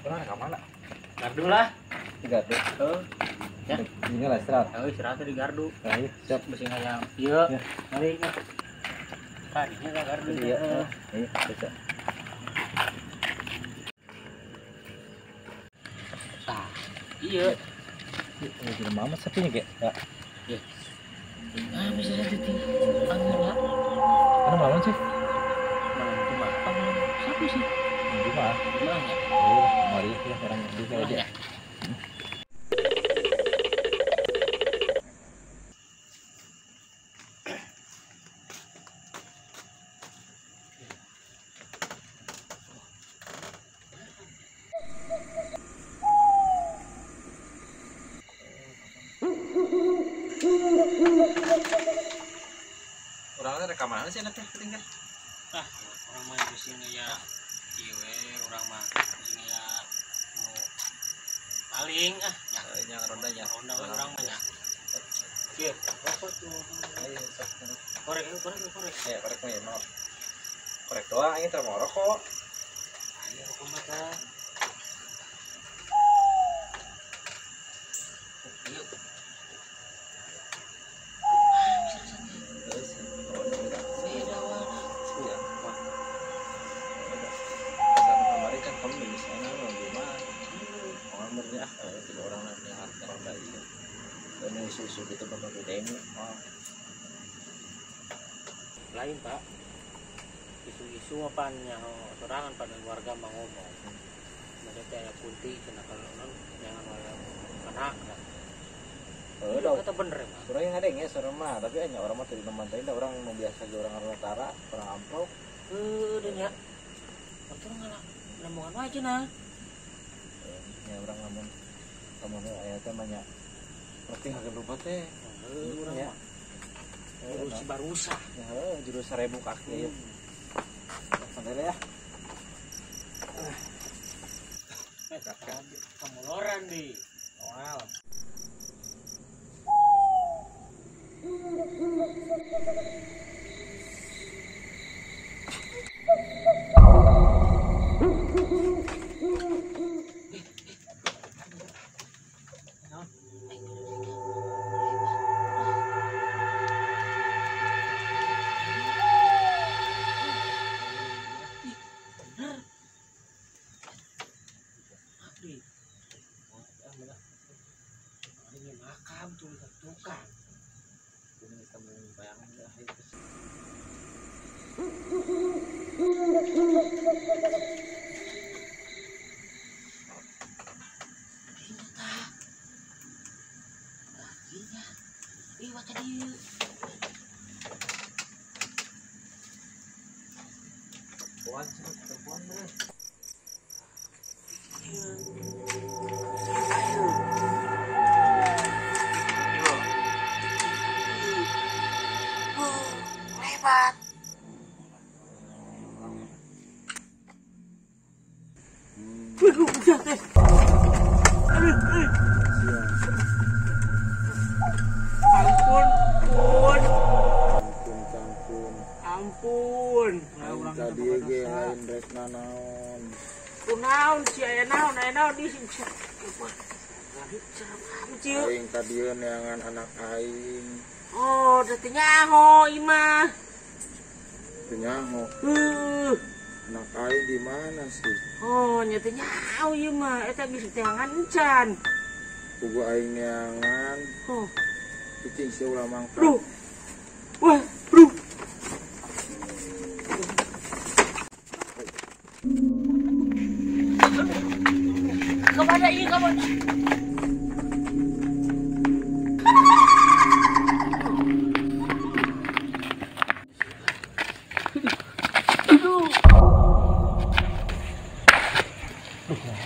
Orang ka mana? Gardu lah. Di gardu. Heeh. Ya. Ini lah istirahat. Heeh, istirahat di gardu. Nah, iya, siap. Besi hayam. Ieu. Ya. Mari. Tadinya ka gardu. Iya. Iya, bisa. Tah. Iya. Ini jelema amat sapinya ge. Ya. Iya. Ah, bisa jadi angin lah. Anu malam sih? Malam Jumat apa malam Sabtu sih? Jumat. Jumat ya. Oh, mari ya orang juga aja. Ya. Orangnya rekaman sih nanti ketinggal. Ah, orang mah di sini ya, ieu we orang mah di sini ya mau paling ah, ya nya rondanya. Ronda we urang mah nya. Kieu, rokok tuh. Ayo sok. Korek, korek, korek. Ya, korek mah ya mau. Korek doang ini teh mau rokok. Ayo rokok mah tah. Ieu. Susu gitu bakal demo. Lain pak, isu-isu apa nyaho sorangan pada warga mah ngomong. Mereka teh aya kunti cenah kalau non jangan warga anak lah. Oh, dong. Kata bener ya, Pak. Surang yang ada ya surang mah, tapi hanya orang mah tadi mantain orang mau biasa ge orang utara, orang amplop. Heuh deui nya. Untung ngalah nemuan wae cenah. Ya orang lamun lamun aya teh mah nya pasti harga lupa teh. Heuh urang Ya. mah. Jurus barusa. Ya, heuh, jurus 1000 kaki ya. Santai ya. Kamuloran di. Moal. Ini makam tuh tukang. Ini kamu bayangan dah itu. Ini tah. Iya. Ih, tadi. Perempuan, perempuan bener. Lebat. Aduh, udah teh. Aduh, aduh. Ampun, ampun. Ampun, ampun. Ampun. Tadi ge lain rek nanaon. Kunaon si aya naon, aya naon di sini. Aing tadi neangan anak aing. Oh, teu nyaho ieu mah. Teu nyaho. Anak aing di mana sih? Oh, nya teu nyaho ieu mah, eta geus teangan encan. Pugu aing neangan. Oh. Cicing sia ulah mangkat. Duh. Wah, duh. Kemana ieu kemana?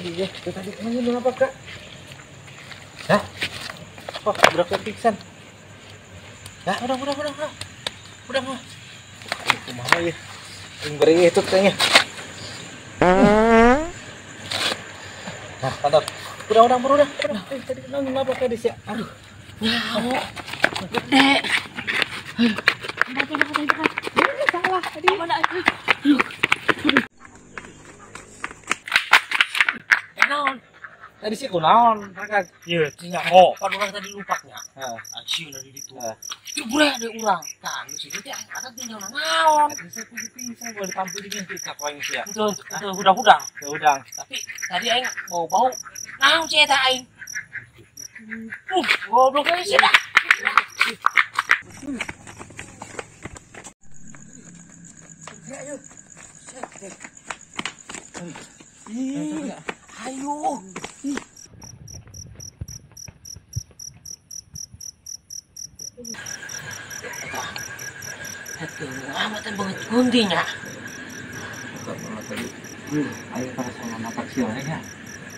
Iya, tadi kemana apa kak? Hah? Oh, berapa pingsan? Hah? Udah. Udah mah. Kumaha ya? Yang beri itu kayaknya. Nah, mantap. Udah. Tadi kenapa apa kak Desya? Aduh. Nyaho. Gede. Ini salah tadi. Mana? Aduh. Tadi sih kunaon, kakak. Ieu nya oh, pan urang tadi lupaknya. Heeh. Anjing dari ditu. Jebret deh urang. Tah, geus itu teh ada teh naon. Tadi saya kudu pingsan gua ditampil di kita ku aing sia. Itu hudang-hudang. Hudang. Tapi tadi aing bau-bau naon sih eta aing. Goblok euy sih dah. Ayo. Ih, ayo. Eta amat banget kuntinya. Tadi. Ayo pada sama napak siapa ya?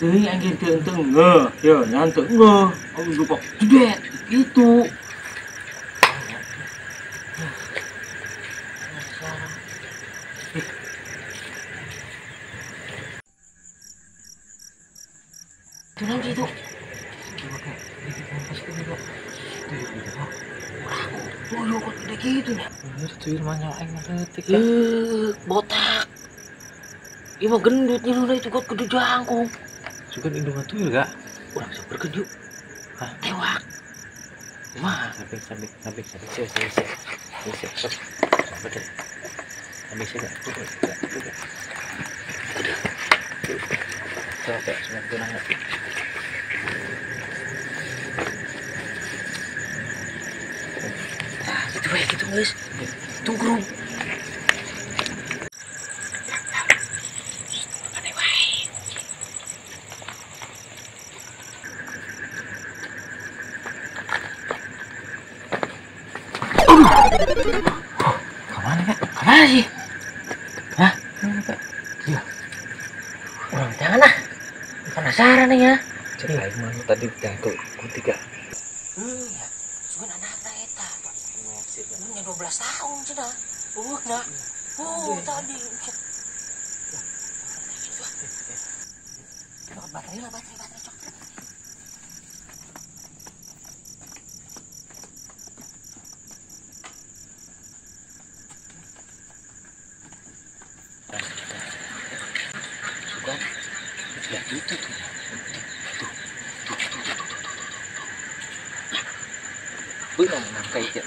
Teuing anjing teu enteng ngeuh, ye nyantuk ngeuh. Oh lupa. Jedet gitu. Itu naon itu? Tuyul kok gede gitu nya. Bener tuyul mah nyawa aing mah leutik. Botak. Ieu mah gendut nyiluna itu kot gede jangkung. Sugan indungna tuyul gak? Urang samperkeun yuk. Hah? Tewak. Mah, sampai sampai sampai sampai sampai sampai sampai sampai sampai sampai sampai. Nah, gitu ya, gitu guys. Tunggu. Kemana kak? Kemana sih? Hah? Kemana kak? Iya. Orang jangan lah. Penasaran nih ya. Cek aing mah tadi jangkau kunti kak. Ya. Sugan anakna eta. Nya 12 tahun sudah. Eueuhna. Oh, tadi. Baterai lah, baterai cok. Sugan, lihat itu tuh. Tuh. Belum nangkai ya.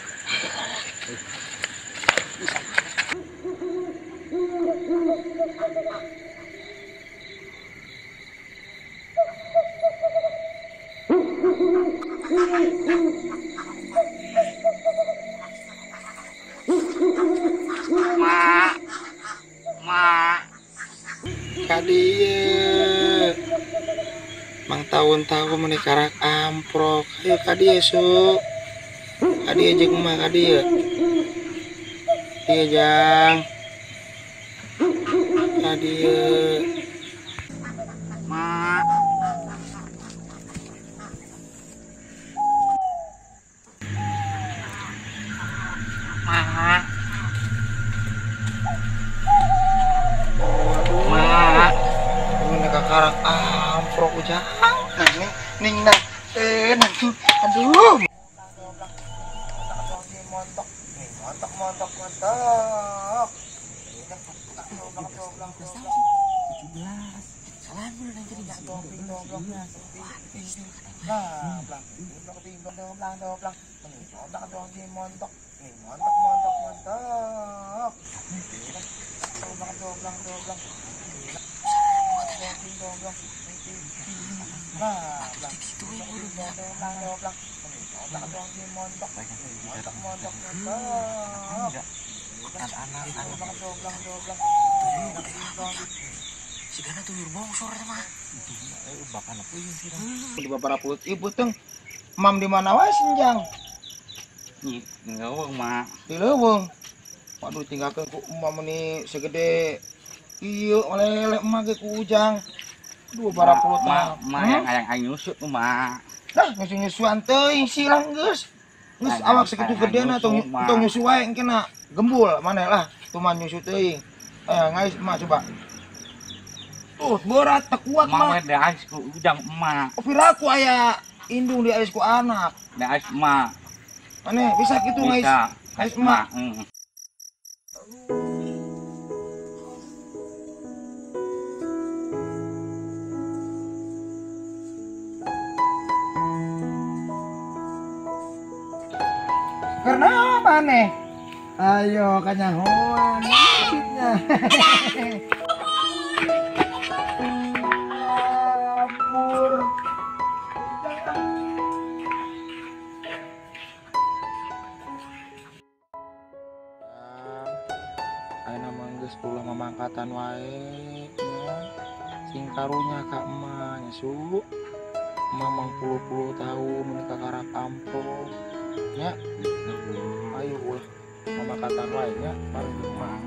Mak, kadieu mang tahun-tahun meni karak amprok. Ayo kadieu su. Kadieu jeung emak kadieu. Dieu jang. Kadieu. Mak. Mak. Mak. Ini karak amprok ujang. Nah, ning nah. Nah, aduh. Montok, montok, montok, montok. 17. Salah dulu nanti jadi Sigana tuyul bongsor mah. Bahkan puyeng sih. Di beberapa ibu teng mam di mana wae senjang? Di leuweung mah. Di leuweung. Waduh tinggalkeun ku emak meuni segede ieu oleh-oleh emak ge ku ujang. Aduh beberapa mah mah yang hayang aing nyusut mah. Dah nyusu-nyusuan teuing silang geus. Geus awak sakitu gedena tong tong nyusu wae engkena gembul maneh lah tuman nyusu teuing. Ngais emak coba. Tuh berat tak kuat mah. Mah diais ku ujang emak. Oh piraku aya indung diais ku anak. Diais emak. Maneh bisa kitu ngais. Ngais emak. maneh. Ayo kanyahoan nyusutnya. Ampur. Ayeuna mah geus ulah mamangkatan wae nya. Sing karunya ka emak nya su. Emak mang puluh-puluh tahun mun kakarak amplop nya. Ayo ulah mamakatan wae nya bareng jeung emak.